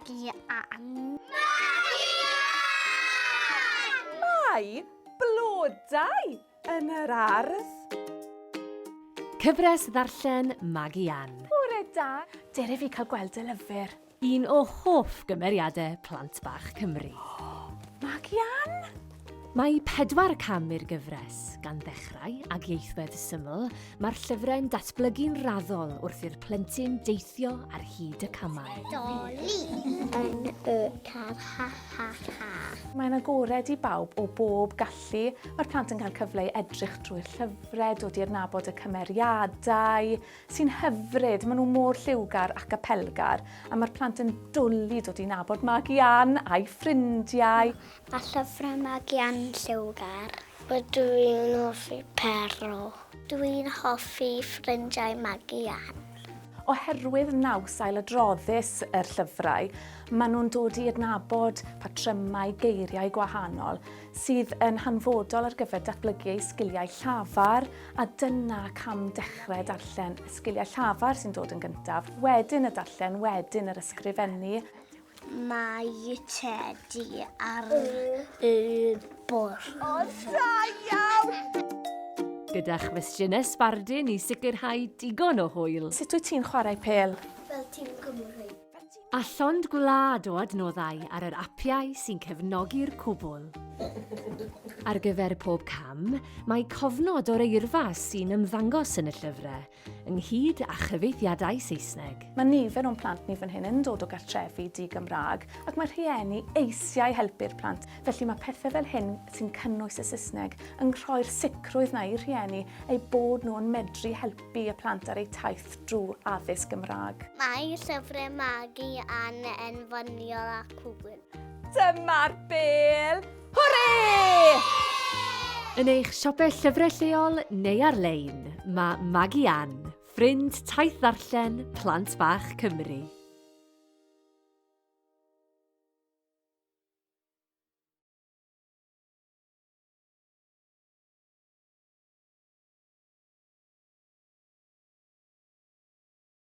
Magi Ann. Magi Ann! Mae blodau yn yr ardd. Cyfres ddarllen Magi Ann. Bore da. Dere fi cael gweld dy lyfr. Un o hoff gymeriadau plant bach Cymru. Magi Ann! Mae pedwar cam i'r gyfres, gan ddechrau ag ieithwedd syml, mae'r llyfrau'n datblygu'n raddol wrth i'r plentyn deithio ar hyd y camau. Doli yn y car ha ha ha. Mae'n agored i bawb o bob gallu. Mae'r plant yn cael cyfle i edrych drwy'r llyfrau, dod i adnabod y cymeriadau, sy'n hyfryd, maen nhw mor lliwgar ac apelgar, a mae'r plant yn dwlu dod i nabod Magi Ann a'i ffrindiau. Mae llyfrau Magi Ann yn lliwgar. Rydw i'n hoffi Pero. Dw i'n hoffi ffrindiau Magi Ann. Oherwydd naws ailadroddus yr llyfrau, maen nhw'n dod i adnabod patrymau geiriau gwahanol sydd yn hanfodol ar gyfer datblygu eu sgiliau llafar, A dyna cam dechrau darllen, y sgiliau llafar sy'n dod yn gyntaf, wedyn y darllen, wedyn yr ysgrifennu. Mae tedi ar y bwrdd. O, da iawn! Gyda chwestiynau sbardun i sicrhau digon o hwyl. Sut wyt ti'n chwarae pêl? Fel tîm Cymru. A llond gwlad o adnoddau ar yr apiau sy'n cefnogi'r cwbl. Ar gyfer pob cam, mae cofnod o'r eirfa sy'n ymddangos yn y llyfrau, ynghyd â chyfieithiadau Saesneg. Mae nifer o'n plant ni fan hyn yn dod o gartrefi di-Gymraeg ac mae rhieni eisiau helpu'r plant, felly mae pethau fel hyn sy'n cynnwys y Saesneg yn rhoi'r sicrwydd 'na i'r rhieni eu bod nhw yn medru helpu Bu y plant ar eu taith drwy addysg Gymraeg. Mae llyfrau Magi Ann yn foniol a cŵl. Dyma'r bêl! Hwrê! Yn eich siopau llyfrau lleol neu ar-lein, mae Magi Ann, ffrind taith ddarllen Plant Bach Cymru.